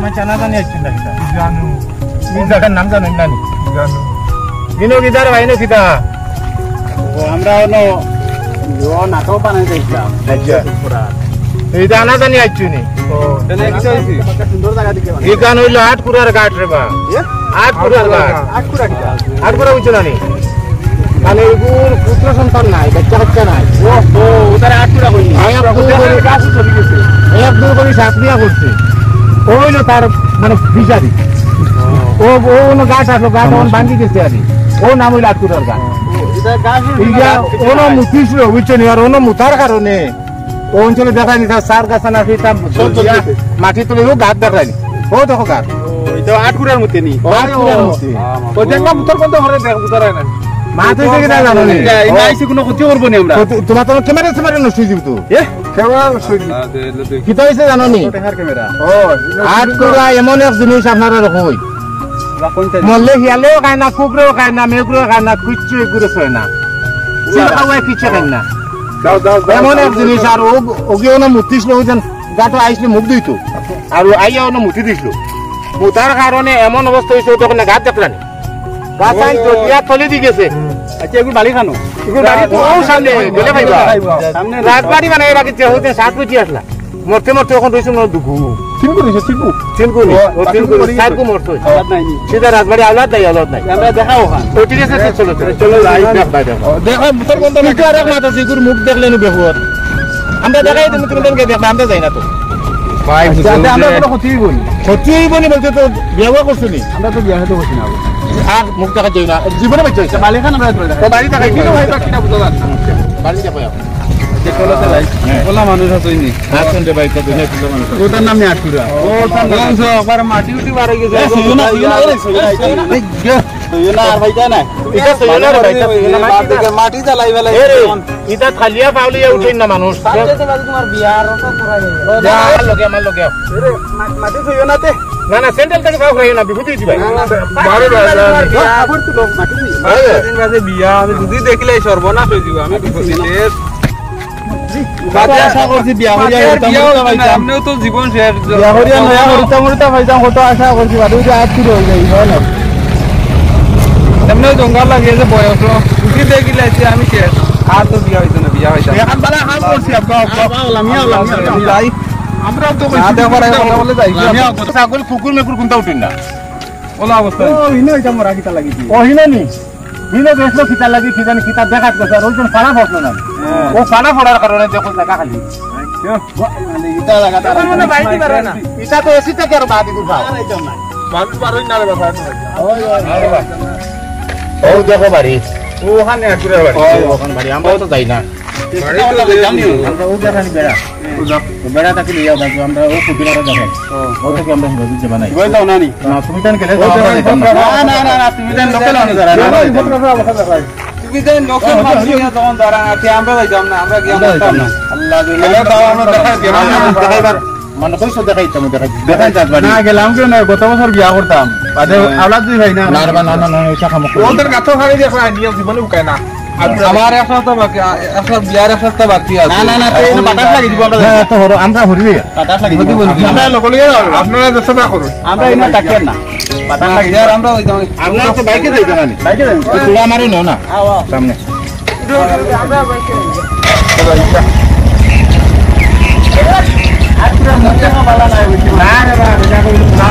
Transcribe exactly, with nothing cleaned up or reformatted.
আচ্ছা, না জানি আইছইন না কিতা? জানু। এই জাগার নাম জানইন না নি? জানু। ইনো কিতার ভাই, ইনো কিতা? ও, আমরা অনো, ও নাটক বানাই দেখলাম। আচ্ছা। পুরা। ইটা না জানি আইছইন নি? ও। তাহলে কিতা অইছে? একটা সুন্দর জাগা দেখে বানাই। ইখান অইলো আটকুরার ঘাট রে বা। এ? আটকুরার ঘাট। আটকুরা কিতা? আটকুরা বুঝছো না নি? মানে এগুর পুত্র সন্তান নাই, বাচ্চা কাচ্চা নাই। ও, ও, ওটারে আটকুরা কইন। এক দূর করি, গাছ চলে গেছে। এক দূর করি সাপ দিয়া করছে। ওইলো তার মানে ফিশারি। ও, ও অনো ঘাট আছলো, ঘাট অখন ভাঙ্গি গেছে আর কি। ও নাম অইলো আটকুরার ঘাট। ও, এটা গাছ অইলো ইটা না, গাছ অনো না। মুতিছিল, বুঝছো নি? আর অনো মুতার কারণে ও অঞ্চলে দেখায়নি, তার সার গাছ না, সেই তার সব জল দিয়া খেতে। মাটি তুলে ও গাছ দেখায়নি। ও দেখো গাছ। ও, এটা আটকুরার মধ্যে নি। ও আটকুরার মধ্যে। ও, দেখলাম উত্তর কোনটা ঘরে দেখ, উত্তর হয় না। মাছ অইছে কিনা জানো নি? এই, এই ও। মাছে কোনো ক্ষতি করবো নি আমরা? ক্ষতি, তোমার তো ক্যামেরা স্যামেরা নষ্ট অই যাবে তো। এ? ক্যামেরা নষ্ট অই যাবে। আ, দে, দে, দে। কিতা অইছে জানো নি? ও, টেকার ক্যামেরা। ও, আটকুরা এমন এক জিনিস আপনারা রাখো। মরলে হিয়ালেও খায় না, কুকুরেও খায় না, মেকুরেও খায় না, কিচ্ছু এগুরে ছয় না। চিল খাওয়ায় কিচ্ছু খায় না। দাও, দাও, দাও, এমন দাও, এক দাও, জিনিস, দাও। আর ও, ওগিয়ে অনো মুতিছিল, ওই যেন গাটো আইসলে মুখ ধুইতো। আর ও আইয়া অনো মুতি দিছিল। মুতার কারণে এমন অবস্থা অইছে, ও তখন গাছ দেখলা নি। গাছ আইন তো, দিয়া তলে দি গেছে। আচ্ছা, এগুলো বাড়ি খানো? এগুলো বাড়ি তো ও সামনে, গেলে পাইবা। সামনে রাজবাড়ি বানাই বাকি যে হতে সাত বুঝি আসলা। মরতে মরতে অখন রইছে মনে হয় দুগু। তিন গুণ হইছে, তিন গুণ। তিন গুণ। ও, ও, তিন গুণ। চার গুণ মরছে। আওলাদ নাই নি। সিধা রাজবাড়ি আওলাদ নাই, আওলাদ নাই। আমরা দেখাও অখন। ও, ঠিক আছে, ঠিক, চলো, চলো। চলো, যাই, দেখ, ভাই, দেখ। ও, দেখো, মুখের গন্ধ নাকি আরেক মাত আছে, এগুর মুখ দেখলে নু বেহুয়ার। আমরা দেখাই তুমি, তুমি দেখবা, আমরা যাই না তো। ভাই, আচ্ছা, বুঝলাম আচ্ছা, আমরা যে কোনো ক্ষতি হইব নি? ক্ষতি হইব নি বলতে তো বিয়া করছো নি? আমরা তো বিয়া হয়তো করছি না। আর মুখ দেখা যায় না, জীবনে বাচ্চা হইছে। বাড়ি খান আমরা তো বাড়ি দেখাই দিও। ভাই, বাকি না বুঝা যাচ্ছে না। বাড়ি যাবো এখন। আচ্ছা, চলো তো ভাই। হ্যাঁ। খোলা মানুষ আছে নি? আসুন রে ভাই, কত দিন খোলা মানুষ আছে। ওটার নাম নিয়ে আটুরা। ও, ওটার নাম। কোন সব? আবার মাটি উঠি বার হয়ে গেছে। এ, শুনো না, শুনো না, আরে, শুনো না, শুনো না। এই, ইয়ে। শুনো না, আর ভাই, যায় না। এটা শুনো না রে ভাই, এটা শুনো না, মাটি বাদ না। দেখে মাটি জ্বালাই বেলাই এ রে, এখন। ইটা থালিয়া পাউলিয়া উঠইন না মানুষ। বাদ দে, বাদ দে, তোমার বিয়া আর ওটা করা যাবে। যা, আমার লগে, আমার লগে। এ রে, মা-, মাটি ছুঁইও না তে। না, না, স্যান্ডেল থাকি পাও খাইও না, বিভূতি দিছি ভাই। না, না, বারো বাজে। তোমার বিয়া। আবার তো লোক মাটি ছুঁইও না। ভাই, কদিন বাদে বিয়া, আমি যদি দেখিলে সর্বনাশ হয়ে যাবো, আমি বিভূতি শেষ। বাদে আশা করছি বিয়া করিয়া মাঝে আর হইতাম বিয়া হইতো না, পাইতাম। এমনিও তো জীবন শেষ। বিয়া করিয়া নয়া হইতাম, হইতাম পাইতাম, কত আশা করছি, বাদে ওই যে আর কি রয়ে যাই, হয় না? এমনি জঙ্গল লাগে যে বয়স, উঠি দেখি লাগছে আমি শেষ। আর তো বিয়া হইতো না, বিয়া হইতো না। এখন বালা কাম করছি, আব্বা, আব্বা। আব্বা, লামিয়া, লামিয়া, লামিয়া। যাই। আমরাও তো কইছি, না, দেখো, কথা বলে যাই। লামিয়া। ছাগল, কুকুর, মেকুর কোনটা উঠেন না? ওলা অবস্থা। ও, হিনো এটা মরা কিতা লাগিছে? ও, হিনো নি? হিনো দেখলো কিতা লাগি, কি জানি কিতা দেখাত গেছে, আর ওইজন ফাড়া পড়লো না। হ্যাঁ। ও ফাড়া পড়ার কারণে দেখো জায়গা খালি। আচ্ছা। মানে, ইটা লাগা তারা এখন মনে হয় বাড়িতে পারে না। ইটা তো এসি থেকে আরো বাদ দিবি ভাই। আর আইতাম না। মানুষ বার হই না রে বাবা। ওই, ওই, ওই। ও দেখো বাড়ি। ও ওখানে একজনের বাড়ি। ওই ওখানে বাড়ি, আমরা তো যাই না। বাড়ি তো যাই না। আমরা ও দেখানি বেড়া। ও যা। তো বেড়া তাকে লইয়া যাবো, আমরা ও কুটি মারা যাবো। ও। ও থেকে আমরা হিরো দিতে বানাই। ওই দাও না নি। না, তুমি তান গেলে ও যাও, আমরা যাইতাম না। না, না, না, না, তুমি তান লোকাল আনো যারা। না, না, না, না। তুমি যে লোকাল মানুষ ইয়া তখন দাঁড়ান, আজকে আমরা যাইতাম না, আমরা গিয়া আমরা যাইতাম না। আল্লাহ দিলে তাও আমরা দেখাই দিই, আমরা দেখাইবার, মানে, কইছো দেখাইতাম, দেখাই, দেখাই যাত বাড়ি। না, গেলাম কেউ না, গত বছর বিয়া করতাম। বাদে হ্যাঁ। আওলাদ দুই ভাই না। না, না, না, না, না, এটা কাম করে। ওদের গাছ খালি দেখো, আর নিয়ম জীবনে উকায় না। আর আমার এক সপ্তাহ বাকি, আ, এক সপ্তাহ, বিয়ার এক সপ্তাহ বাকি আছে। না, না, না, তো এই বাতাস লাগি দিব আমরা। হ্যাঁ, তো হরো, আমরা হরি ভাইয়া। বাতাস লাগি দিব। আমরা লগে লগে যাও, আপনারা ব্যবস্থা করুন। আমরা এনে থাকেন না। বাতাস লাগি দিব। আর আমরা ওই যাই। আপনারা তো বাইকে যাইবেন না? বাইকে যাইবেন। তো তোরা আমারই নেও না। আও, আও। সামনে। না, না, না, না, না।